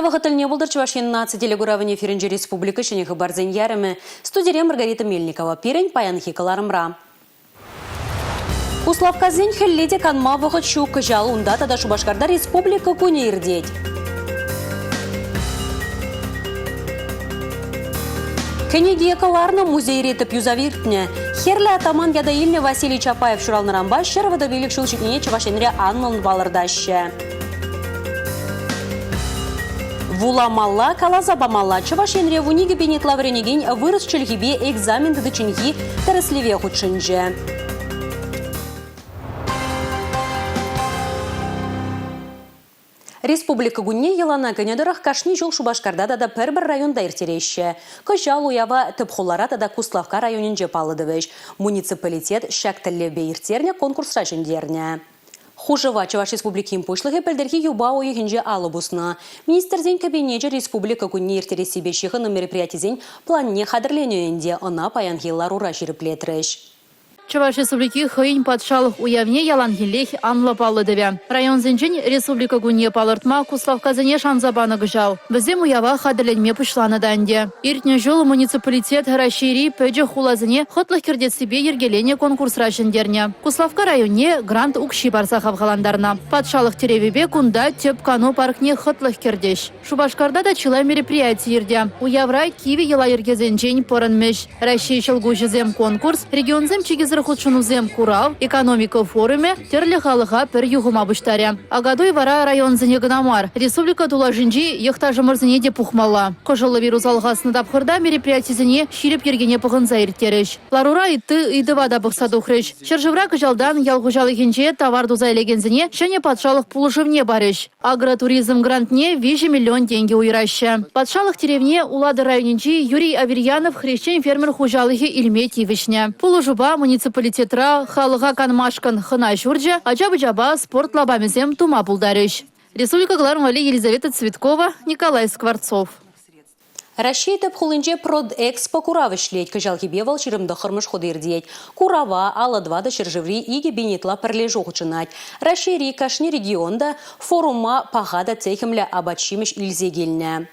Ырӑ вӑхӑт тӗлне пултӑр Чӑваш Ен наци телекуравӗн эфирӗнче республика ҫӗнӗ хыпарсен ярӑмӗ. Студире Маргарита Мельникова. Пирӗн паянхи кӑларӑмра. Куславккасен хӗлле те канма вӑхӑт ҫук. Кӑҫал унта тата Шупашкарта Республика кунӗ иртет. Кӗнеке кӑларнӑ музейре тӗп юсав иртнӗ. Хӗрлӗ атаман ята илнӗ Василий Чапаев ҫуралнӑранпа 135 ҫул ҫитнине Чӑваш Енре анлӑн палӑртаҫҫӗ. Вуламалла, каласа памалла. Чӑваш Енре 12 000 ытла вӗренекен вырӑс чӗлхипе экзамен тытичченхи тӗрӗслеве хутшӑнчӗ. Республика кунне йӑлана кӗнӗ тӑрӑх кашни ҫул Шупашкарта тата пӗр-пӗр районта ирттереҫҫӗ. Кӑҫал уява тӗп хулара тата Куславкка районӗнче паллӑ тӑвӗҫ. Муниципалитет ҫак тӗллевпе ирттернӗ конкурсра ҫӗнтернӗ. Хушӑва Чӑваш Республикин Пуҫлӑхӗ пӗлтӗрхи юпа уйӑхӗнче алӑ пуснӑ. Министрсен Кабинечӗ Республика кунне ирттерессипе ҫыхӑннӑ мероприятисен планне хатӗрленӗ ӗнтӗ, ӑна паянхи ларура ҫирӗплетрӗҫ. Чӑваш Республики хӑйӗн патшалӑх уявне яланхиллех анлӑ паллӑ тӑвӗ. Районсенчен Республика кунне палӑртма Куславккасене шанса панӑ кӑҫал. Вӗсем уява хатӗрленме пуҫланӑ та ӗнтӗ. Иртнӗ ҫул муниципалитет Раҫҫейри пӗчӗк хуласене хӑтлӑх кӗртессипе йӗркеленӗ конкурсра ҫӗнтернӗ. Куславкка районне грант укҫи парса хавхалантарнӑ. Патшалӑх тӗревӗпе кунта тӗп кану паркне хӑтлӑх кӗртӗҫ. Шупашкарта та чылай мероприяти иртӗ. Уявра кивӗ йӑла-йӗркесенчен пӑрӑнмӗҫ. Раҫҫей ҫӑлкуҫӗсем конкурс, регионсем чикӗсӗр хутшӑнусем курав, экономика форумӗ тӗрлӗ халӑха пӗр юхӑма пуҫтарӗ. Акатуй вара районсене кӑна мар, республика тулашӗнчи йӑхташӑмӑрсене те пухмалла. Кӑшӑллӑ вирус алхаснӑ тапхӑрта мероприятисене ҫирӗп йӗркене пӑхӑнса ирттерӗҫ. Ларура ытти ыйтӑва та пӑхса тухрӗҫ. Ҫӗршывра кӑҫалтан ял хуҫалӑхӗнче тавар туса илекенсене ҫӗнӗ патшалӑх пулӑшӑвне парӗҫ. Агротуризм грантне 3 миллион тенкӗ уйӑраҫҫӗ. Патшалӑх тӗревне Улатӑр районӗнчи Юрий Аверьянов хресчен-фермер хуҫалӑхӗ илме тивӗҫнӗ. Пулӑшупа муниципалитетра халӑха канмашкӑн хӑна ҫурчӗ, ача-пӑчапа спорт лапамӗсем тума пултарӗҫ. Республика кӑларӑм валли Елизавета Цветкова, Николай Скворцов. Раҫҫей тӗп хулинче Продэкспо курав ӗҫлет. Кӑҫалхипе вӑл 29-мӗш хут иртет. Курава 54 ҫӗршыври 2000 ытла пӗрлешӳ хутшӑнать. Раҫҫейри кашни регион та форума паха та техӗмлӗ апат-ҫимӗҫ илсе килнӗ.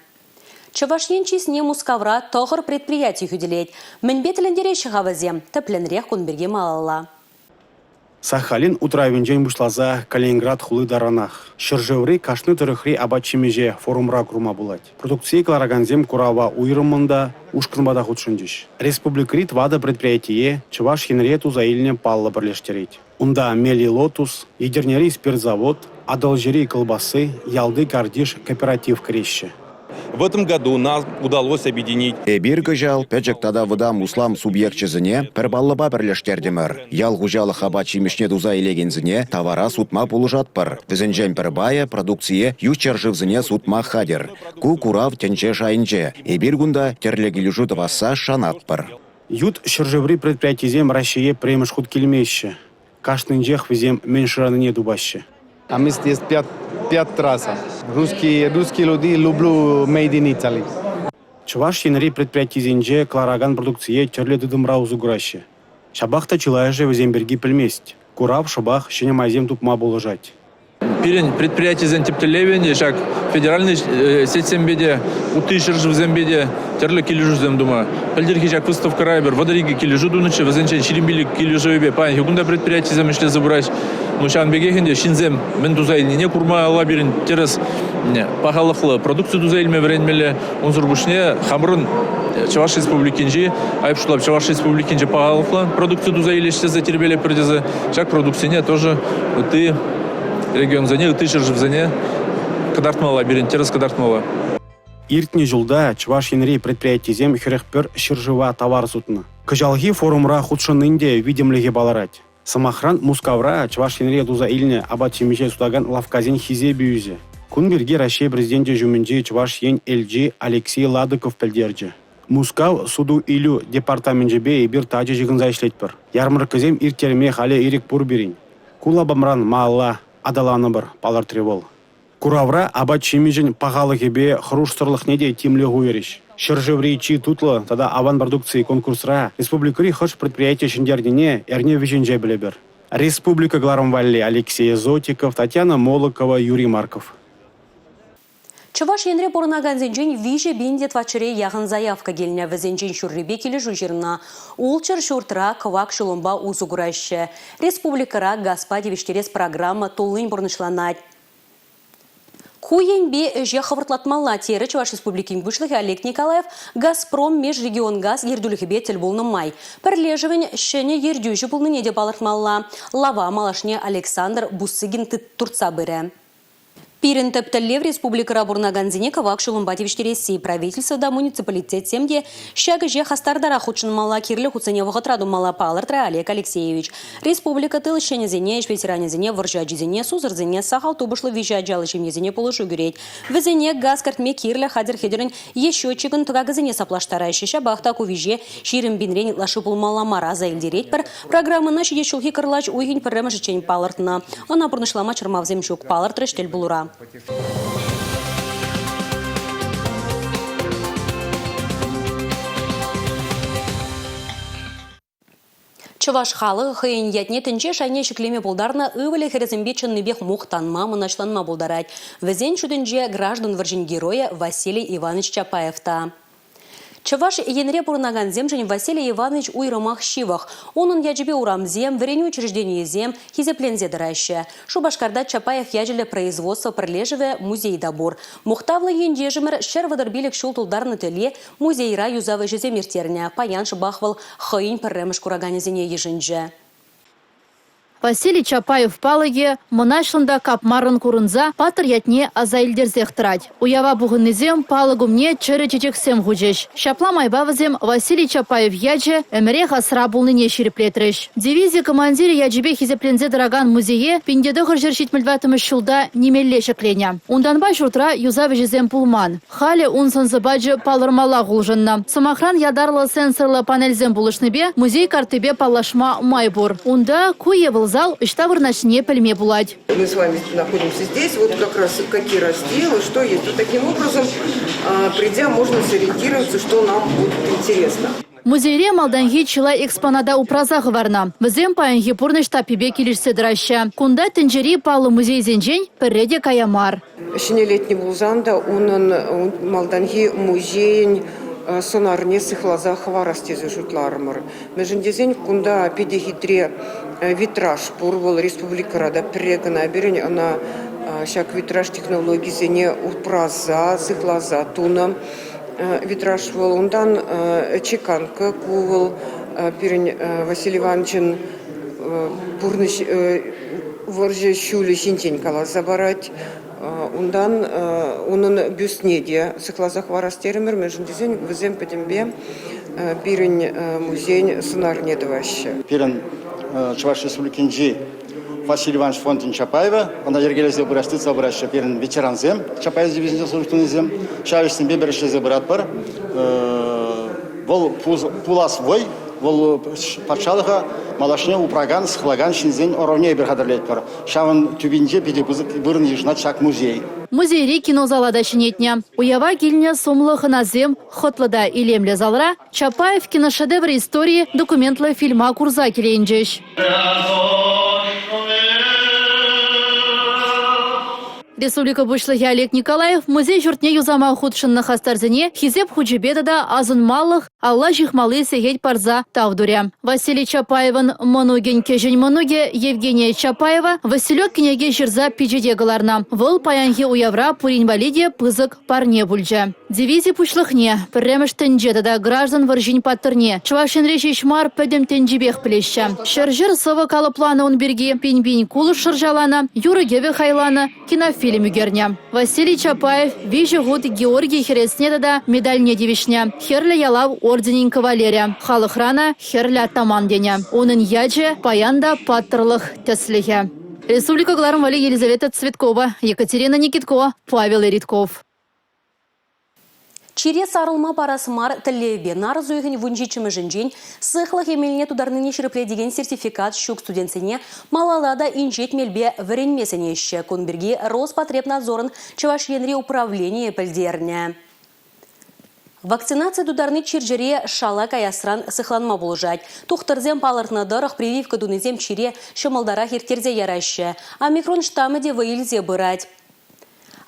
Чӑваш Ен чысне Мускавра тӑхӑр предприяти хӳтӗлет. Мӗнпе тӗлӗнтереҫҫӗ-ха вӗсем? Тӗплӗнрех кун пирки малалла. Сахалин утравӗнчен пуҫласа Калининград хули таранах ҫӗршыври кашни тӑрӑхри апат-ҫимӗҫе форумра курма пулать. Продукцие кӑларакансем курава уйрӑммӑн та, ушкӑнпа та хутшӑнчӗҫ. Республикӑри тӑватӑ предприятие Чӑваш Енре туса илнӗ паллӑ пӗрлештерет. Унта «Мели Лотус», Етӗрнери спиртзавод, Атӑлҫири кӑлпасси, Ялти картиш кооператив кӗреҫҫӗ. В этом году нам удалось объединить. Эпир кӑҫал пӗчӗк тата вӑтам услам субъекчӗсене пӗр паллӑпа пӗрлештертӗмӗр. Ял хуҫалӑх апат-ҫимӗҫне туса илекенсене тавара сутма пулӑшатпӑр. Вӗсенчен пӗр пайӗ продукцие ют ҫӗршывсене сутма хатӗр. Ку курав тӗнче шайӗнче. Эпир кунта тӗрлӗ килӗшӳ тӑвасса шанатпӑр. Ют ҫӗршыври предприятисем Раҫҫее пӗрремӗш хут килмеҫҫӗ. Кашнинчех вӗсем мӗн шыранине тупаҫҫӗ. А мы здесь пять трасса. Русские, русские люди люблю made in Italy. Чӑваш Енри предприятисенче кӑларакан продукцие тӗрлӗ тытӑмра усӑ кураҫҫӗ. Ҫапах та чылайӑшӗ вӗсем пирки пӗлмест. Курав шӑпах ҫӗнӗ майсем тупма пулӑшать. Пирӗн предприятисен тӗп тӗллевӗ ӗнтӗ ҫак федеральнӑй сетьсемпе те, ытти ҫӗршывсемпе те тӗрлӗ килӗшӳсем тума. Пӗлтӗрхи ҫак выставкӑра эпир 32 килӗшӳ тунӑччӗ, вӗсенчен 25 килӗшӗвӗпе паянхи кун та предприятисем ӗҫлесе пыраҫ. Ну, ҫавӑн пекех ӗнтӗ ҫынсем мӗн туса илнине курмалла пирӗн тӗрӗс пахалӑхлӑ продукци туса илме вӗренмелле. Унсӑр пуҫне хамӑрӑн Чӑваш Республикинчи, айӑп шутлап, Чӑваш Республикинчи пахалӑхлӑ продукци туса илеҫ тесе тирпейлетпӗр тесе ҫак продуктсене тоже ытти регионсене, ытти ҫӗршывсене кӑтартмалла, пирӗн тӗрӗс кӑтартмалла. Иртнӗ ҫулта Чӑваш Енри предприятисем 41 ҫӗршыва тавар сутнӑ. Кӑҫалхи форумра хутшӑннин те витӗмлӗхӗ палӑрать. Сӑмахран, Мускавра Чӑваш Енре туса илнӗ апат-ҫимӗҫе сутакан лавккасен хисепӗ ӳсӗ. Кун пирки Раҫҫей Президенчӗ ҫумӗнчи Чӑваш Ен элчи Алексей Ладыков пӗлтерчӗ. Мускав суту-илӳ департаменчӗпе эпир тачӑ ҫыхӑнса ӗҫлетпӗр. Ярмаркӑсем ирттерме халӗ ирӗк пур пирӗн. Ку лапамран малалла аталанӑпӑр, палӑртрӗ вӑл. Куравра апат-ҫимӗҫӗн пахалӑхӗпе хӑрушсӑрлӑхне те тимлӗх уйӑрӗҫ. Ҫӗршыври чи тутлӑ тата аван продукци конкурсра республикӑри хӑш предприяти ҫӗнтернине эрне вӗҫӗнче пӗлӗпӗр. Республика кӑларӑм валли Алексей Зотиков, Татьяна Молокова, Юрий Марков. Чӑваш Енре пурӑнакансенчен 3000 те тӑватҫӗре яхӑн заявка килнӗ. Вӗсенчен ҫуррипе килӗшӳ ҫырнӑ. Ултҫӗр ҫуртра кӑвак ҫулӑмпа усӑ кураҫҫӗ. Республикӑра газпа тивӗҫтерес программа туллин пурнӑҫланать. Ку енпе ӗҫе хӑвӑртлатмалла, терӗ Чӑваш Республикин Пуҫлӑхӗ Олег Николаев «Газпром» межрегионгаз ертӳлӗхӗпе тӗл пулнӑ май. Пӗрлешӗвӗн ҫӗнӗ ертӳҫӗ пулнине те палӑртмалла. Лава малашне Александр Бусыгин туртса пырӗ. Пирӗн тӗп тӗллев республикӑра пурӑнакансене кӑвак ҫулӑмпа тивӗҫтересси. Правительство та, муниципалитетсем те ҫак ӗҫе хастартарах хутшӑнмалла, кирлӗ хутсене вӑхӑтра тумалла, палӑртрӗ Олег Алексеевич. Республика тыл ӗҫченӗсене, ӗҫ ветеранӗсене, вӑрҫӑ ачисене, сусӑрсене, сахал тупӑшлӑ виҫӗ ачаллӑ ҫемьесене пулӑшу кӳрет. Вӗсене газ кӗртме кирлӗ хатӗр-хӗтӗрӗн е счетчикӑн тӑкакӗсене саплаштараҫҫӗ. Ҫапах та ку виҫе 20 пинрен ытлашши пулмалла мар, аса илтеретпӗр. Программӑна ҫитес ҫулхи кӑрлач уйӑхӗн пӗрремӗшӗччен палӑртнӑ. Ӑна пурнӑҫлама чӑрмавсем ҫук, палӑртрӗҫ тӗл пулура. Чӑваш халӑхӗ хӑйӗн ятне тӗнче шайне ҫӗклеме пултарнӑ ывӑлӗ-хӗрӗсемпе чӑннипех мухтанма, мӑнаҫланма пултарать. Вӗсен шутӗнче граждан вӑрҫин геройӗ Василий Иванович Чапаев та. Чӑваш Енре пурӑнакансемшӗн Василий Иванович уйрӑмах ҫывӑх. Унӑн ячӗпе урамсем, вӗренӳ учрежденийӗсем хисепленсе тӑраҫҫӗ. Шупашкарта Чапаев ячӗллӗ производство пӗрлешӗвӗ музей та пур. Мухтавлӑ ентешӗмӗр 135 ҫул тултарнӑ тӗле Музейра юсав ӗҫӗсем ирттернӗ. Паян шӑпах вӑл хӑйӗн пӗрремӗш кураканӗсене йышӑнчӗ. Василий Чапаев палӑкӗ мӑнаҫлӑн та капмаррӑн курӑнса паттӑр ятне аса илтерсех тӑрать. Уява пухӑннисем палӑк умне чӗрӗ чечексем хучӗҫ. Ҫапла майпа вӗсем Василий Чапаев ячӗ ӗмӗрех асра пулнине ҫирӗплетрӗҫ. Дивизи командирӗ ячӗпе хисепленсе тӑракан музее 1974 ҫулта нимелле ҫӗкленӗ. Унтанпа ҫуртра юсав ӗҫӗсем пулман. Халӗ ун сӑн-сӑпачӗ палӑрмаллах улшӑннӑ. Сӑмахран, ятарлӑ сенсорлӑ панельсем пулӑшнипе музей карттипе паллашма май пур. Унта ку е вӑл зал ӑҫта вырнаҫнине пӗлме пулать. Мы с вами находимся здесь, вот как раз какие разделы, что есть. Вот таким образом, придя, можно сориентироваться, что нам будет интересно. Музейре малтанхи чылай экспоната упраса хӑварнӑ. Вӗсем паянхи пурнӑҫ таппипе килӗшсе тӑраҫҫӗ. Кунта тӗнчери паллӑ музейсенчен пӗрре те кая мар. Ҫӗнӗлетнӗ пулсан та унӑн малтанхи музейӗн сӑнарне сыхласа хӑварас тесе шутларӑмӑр. Мӗншӗн тесен кунта питӗ хитре витраж пур, вӑл республикӑра та пӗрре кӑна пирӗн ӑна ҫак витраж технологисене упраса, сыхласа тунӑ. Витраж вӑл унтан чеканка, ку вӑл пирӗн Василий Ивановичӑн пурнӑҫ вӑрҫӑ ҫулӗ ҫинчен каласа парать. Унтан унӑн бюстне те сыхласа хӑварас терӗмӗр, мӗншӗн тесен вӗсем пӗтӗмпе пирӗн музейӗн сӑнарне тӑваҫҫӗ. Пирӗн Чӑваш Республикинчи Василий Иванович фондӗн Чапаева, ӑна йӗркелесе пырас, тытса пыраҫҫӗ пирӗн ветерансем, Чапаев дивизинче служба тунисем. Ҫав ӗҫсемпе пӗр ӗҫлесе пыратпӑр. Вӑл пулас вӑй, вӑл патшалӑха малашне упракан, сыхлакан ҫынсен ӑрӑвне эпир хатӗрлетпӗр. Ҫавӑн тӳпинче питӗ пысӑк вырӑн йышӑнать ҫак музей. Музейри кинозала та ҫӗнетнӗ. Уява килнӗ сумлӑ хӑнасем хӑтлӑ та илемлӗ залра Чапаев киношедевр историйӗ документлӑ фильма курса киленчӗҫ. Республика Пуҫлӑхӗ Олег Николаев музей ҫуртне юсама хутшӑннӑ хастарсене Хисеп хучӗпе тата асӑнмалӑх алла ҫыхмалли сехет парса тав турӗ. Василий Чапаевӑн мӑнукӗн кӗҫӗн мӑнукӗ Евгения Чапаева «Василек» кӗнеке ҫырса пичете кӑларнӑ. Вӑл паянхи уявра пурин валли те пысӑк парне пулчӗ. Дивизи пуҫлӑхне, пӗрремӗш тӗнче тата граждан вӑрҫин паттӑрне Чӑваш Енре ҫеҫ мар, пӗтӗм тӗнчипех пӗлеҫҫӗ. Ҫӗр-ҫӗр сӑвӑ калӑпланӑ ун пирки, пин-пин кулӑш шӑрҫаланӑ, юрӑ-кӗвӗ хайланӑ, кинофильм ӳкернӗ. Василий Чапаев виҫӗ хут Георгий хӗресне тата медальне тивӗҫнӗ, Хӗрлӗ Ялав орденӗн кавалерӗ, халӑхрана Хӗрлӗ атаман тенӗ. Унӑн ячӗ паян та паттӑрлӑх тӗслӗхӗ. Республика кӑларӑм валли Елизавета Цветкова, Екатерина Никиткова, Павел Эритков. Чире сарӑлма парас мар тӗллевпе нарӑс уйӑхӗн вунҫиччӗмӗшӗнчен сыхлӑх эмелне тутарнине ҫирӗплетекен сертификат ҫук студентсене малалла та инҫет мелпе вӗренме сӗнеҫҫӗ. Кун пирки Роспотребнадзорӑн Чӑваш Енри управленийӗ пӗлтернӗ. Вакцинаци тутарни чир-чӗре шала каясран сыхланма пулӑшать. Тухтӑрсем палӑртнӑ тӑрӑх, прививка тунисем чире ҫӑмӑлтарах ирттерсе яраҫҫӗ. Омикрон штаммӗ те вӑй илсе пырать.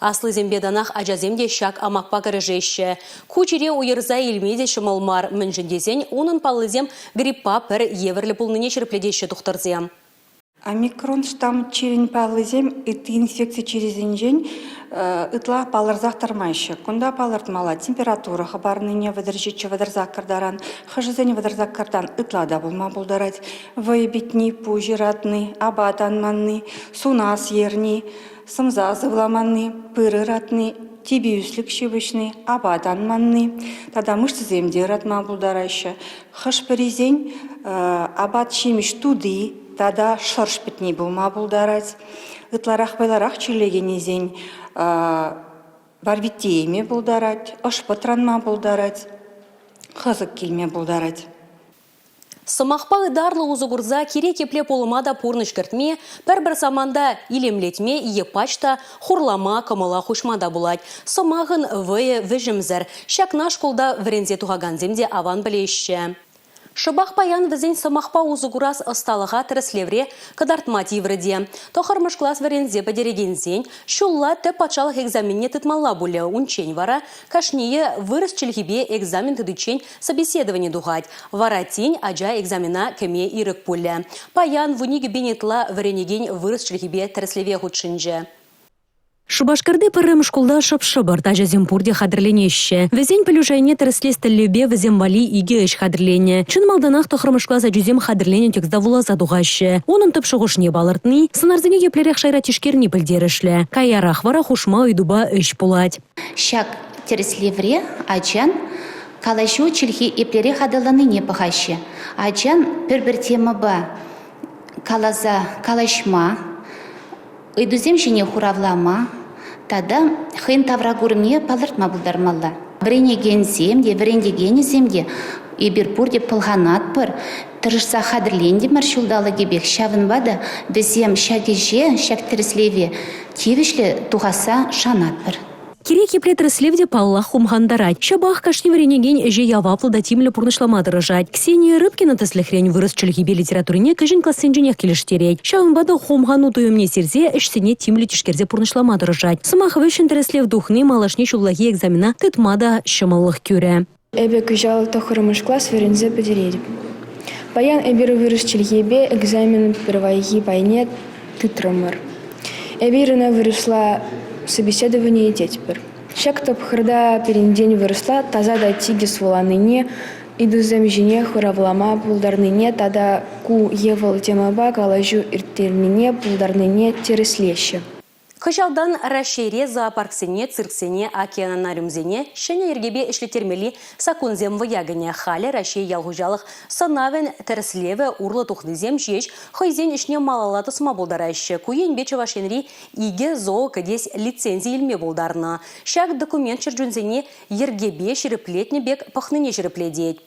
Аслисемпе танах ачасем те ҫак амакпа кӗрешеҫҫӗ. Ку чире уйӑрса илме те ҫӑмӑл мар, мӗншӗн тесен унӑн паллисем гриппа пӗр евӗрлӗ пулнине ҫирӗплетеҫҫӗ тухтӑрсем. Омикрон штамм чирӗн паллисем ытти инфекци чирӗсенчен ытла палӑрсах тӑрмаҫҫӗ. Кунта палӑртмалла температура хӑпарнине 37-38 таран, хӑшӗсен 38-тан ытла та пулма пултарать. Вӑй пӗтни, пуҫ ыратни, апат анманни, сунас ерни, сӑмса сывламанни, пыр ыратни, типӗ ӳслӗк ҫыпӑҫни, апат анманни тата мышцӑсем те ыратма пултараҫҫӗ. Хӑш-пӗрисен апат-ҫимӗҫ тути тата шӑрш пӗтни пулма пултарать. Ытларах вӑйлӑрах чирлекеннисен варвиттейме пултарать, ӑш пӑтранма пултарать, хӑсӑк килме пултарать. Сӑмахпа ытарлӑ усӑ курса кирек епле пулӑма та пурнӑҫ кӗртме, пӗр-пӗр саманта илемлетме е пач та хурлама, кӑмӑла хуҫма та пулать. Сӑмахӑн вӑйӗ вӗҫӗмсӗр. Ҫакна шкулта вӗренсе тухакансем те аван пӗлеҫҫӗ. Шӑпах паян вӗсен сӑмахпа усӑ курас ӑсталӑха тӗрӗслевре кӑтартма тиврӗ те. Тӑххӑрмӗш класс вӗренсе пӗтерекенсен ҫулла тӗп патшалӑх экзаменне тытмалла пулӗ. Унччен вара кашнийӗ вырӑс чӗлхипе экзамен тытиччен Собеседовани тухать. Вара тин ача экзамена кӗме ирӗк пулӗ. Паян 12 ытла вӗренекен вырӑс чӗлхипе тӗрӗслеве хутшӑнчӗ. Шупашкарти пӗрремӗш шкулта шӑп-шӑпӑрт ачасем пурте хатӗрленеҫҫӗ. Вӗсен пӗлӳ шайне тӗрӗслес тӗллевпе вӗсем валли икӗ ӗҫ хатӗрленӗ. Чӑн малтанах тӑххӑрмӗш класс ачисем хатӗрленӗ текста вуласа тухаҫҫӗ. Унӑн тӗп шухӑшне палӑртни, сӑнарсене еплерех шайра тишкерни пӗлтерӗшлӗ. Каярах вара хушма ыйтупа ӗҫ пулать. Ҫак тӗрӗслевре ачан калаҫу чӗлхи еплерех аталаннине пӑхаҫҫӗ. Ачан пӗр-пӗр темӑпа каласа калаҫма, ыйтусем ҫине хуравлама тата хӑйӗн тавракурӑмне палӑртма пултармалла. Вӗренекенсем те, вӗрентекенӗсем те эпир пурте пӑлханатпӑр, тӑрӑшса хатӗрлентӗмӗр ҫулталӑкӗпех. Ҫавӑнпа та вӗсем ҫак ӗҫе, ҫак тӗрӗслеве тивӗҫлӗ тухасса шанатпӑр. Кирек епле тӗрӗслев те, паллах, хумхантарать. Ҫапах кашни вӗренекен ӗҫе яваплӑ та тимлӗ пурнӑҫлама тӑрӑшать. Ксения Рыбкина, тӗслӗхрен, вырӑс чӗлхипе литературине кӗҫӗн классенченех килӗштерет. Ҫавӑнпа та хумхану туйӑмне сирсе ӗҫсене тимлӗ тишкерсе пурнӑҫлама тӑрӑшать. Сӑмах вӗҫҫӗн тӗрӗслев тухни малашне ҫуллахи экзамена тытма та ҫӑмӑллӑх кӳрӗ. Эпӗ кӑҫал тӑххӑрмӗш класс вӗренсе пӗтеретӗп. Паян эпир вырӑс чӗлхипе экзаменӑн пирвайхи пайне тытрӑмӑр. Эпир ӑна вырӑсла собеседование тетпӗр. Ҫак тапхӑрта пирӗнтен вырӑсла таса та тикӗс вуланине, ыйтусем ҫине хуравлама пултарнине тата ку е вӑл темӑпа калаҫу ирттернине пултарнине тӗрӗслеҫҫӗ. Кӑҫалтан Раҫҫейре зоопарксене, цирксене, океанариумсене ҫӗнӗ йӗркепе ӗҫлеттермелли саккунсем вӑя кӗнӗ. Халӗ Раҫҫей ял хуҫалӑх сӑнавӗн тӗрӗслевӗ урлӑ тухнисем ҫеҫ хӑйсен ӗҫне малалла тӑсма пултараҫҫӗ. Ку енпе Чӑваш Енри икӗ зоокӗтес лицензи илме пултарнӑ. Ҫак документ чӗрчунсене йӗркепе ҫирӗплетнӗ пек пӑхнине ҫирӗплетет.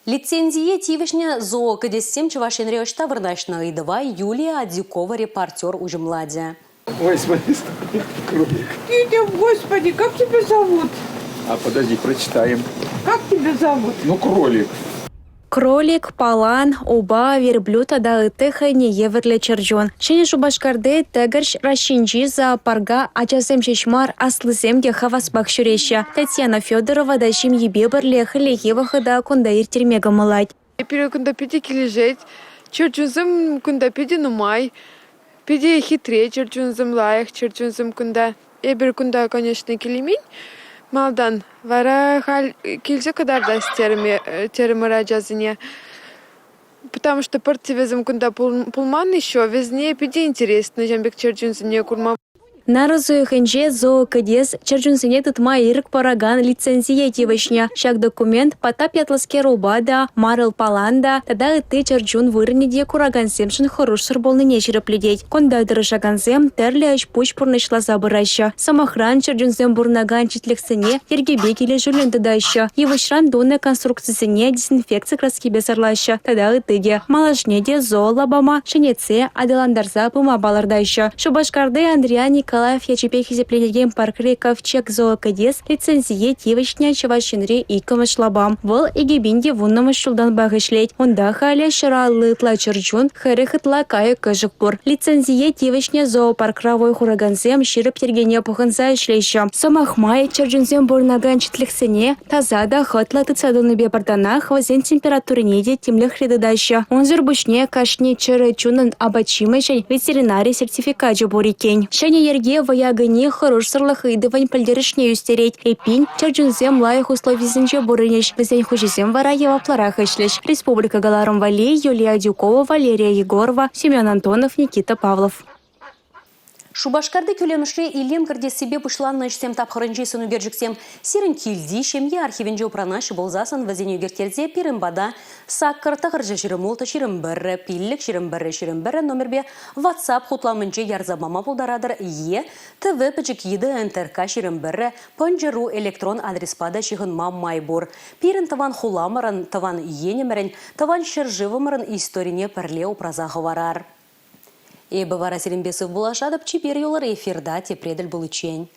Лицензие тивӗҫнӗ зоокӗтессем Чӑваш Енре ӑҫта вырнаҫнӑ ыйтӑва Юлия Адюкова репортер уҫӑмлатӗ. Ой, смотри, кролик. Тетя, господи, как тебя зовут? А подожди, прочитаем. Как тебя зовут? Ну, кролик. Кролик, палан, упа, верблюд тата ытти хӑйне евӗрлӗ чӗрчун. Ҫӗнӗ Шупашкарти Тӗкӗрҫ ращинчи зоопарка ачасем ҫеҫ мар, аслисем те хаваспах ҫӳреҫҫӗ. Татьяна Федорова та ҫемйипе пӗрле хӗллехи вӑхӑта кунта ирттерме кӑмӑллать. Пире кунта питӗ килӗшет. Чӗрчунсем кунта питӗ нумай. Питӗ хитре чӗрчунсем, лайӑх чӗрчунсем кунта. Эпир кунта, конечно, килмен малтан. Вара халь килсе кӑтартас терӗмӗр ачасене. Потому что пӗртте вӗсем кунта пулман еще. Вӗсене питӗ интересно ҫавӑн пек чӗрчунсене курма. Нарӑс уйӑхӗнче зоокӗтес чӗрчунсене тытма ирӗк паракан лицензие тивӗҫнӗ. Ҫак документ Потап ятлӑскер упа та, Марл палан та тата ытти чӗрчун вырӑнӗ те куракансемшӗн хӑрушсӑр пулнине ҫирӗплетет. Кунта тӑрӑшакансем тӗрлӗ ӗҫ-пуҫ пурнӑҫласа пыраҫҫӗ. Сӑмахран, чӗрчунсем пурӑнакан читлӗхсене йӗркепе килӗшӳллӗн тытаҫҫӗ, йывӑҫран тунӑ конструкцисене дезинфекци краскипе сӑрлаҫҫӗ тата ытти те. Малашне те зоолапама ҫӗнетсе, аталантарса пыма палӑртаҫҫӗ. Шупашкарти Андриян Николаев. Николаев ячӗпе хисепленекен паркри «Ковчег» зоокӗтес лицензие тивӗҫнӗ Чӑваш Енри иккӗмӗш лапам. Вӑл 2010-мӗш ҫултанпах ӗҫлет. Унта халӗ 150 ытла чӗр чун, 40 ытла кайӑк-кӗшӗк пур. Лицензие тивӗҫнӗ зоопаркра вӑй хуракансем ҫирӗп йӗркене пӑхӑнса ӗҫлеҫҫӗ. Сӑмах май, чӗр чунсем пурӑнакан читлӗхсене таса та хӑтлӑ тытса тӑнипе пӗр танах вӗсен температурине те тимлӗхре тытаҫҫӗ. Унсӑр пуҫне кашни чӗрӗ чунӑн апат-ҫимӗҫӗн ветеринари сертификачӗ пур иккен. Ҫӗнӗ йӗрке вӑя кӗни хӑрушсӑрлӑх ыйтӑвӗн пӗлтерӗшне ӳстерет. Эппин, чӗр чунсем лайӑх условисенче пурӑнӗҫ, вӗсен хуҫисем вара яваплӑрах ӗҫлӗҫ. Республика кӑларӑм валли Юлия Адюкова, Валерия Егорова, Семен Антонов, Никита Павлов. Шупашкарти кӳлемӗшре илем кӗртессипе пуҫланнӑ ӗҫсем тапхӑрӗнчи сӑнӳкерчӗксем сирӗн килти ҫемье архивӗнче упранаҫҫӗ пулсассӑн вӗсене ӳкерттерсе пирӗн пата саккӑр тӑхӑрҫӑ 26 21 пиллӗк 21 21 номерпе WhatsApp хутламӗнче ярса пама пултаратӑр е ТВ пӗчӗк йытӑ НТРК 21 пӑнчӑ.ру электрон адреспа та ҫыхӑнма май пур. Пирӗн тӑван хуламӑрӑн, тӑван енӗмӗрӗн, тӑван ҫӗршывӑмӑрӑн историне пӗрле упраса хӑварар. Эпӗ вара сирӗнпе сывпуллашатӑп, чипер юлӑр эфирта тепре тӗл пуличчен.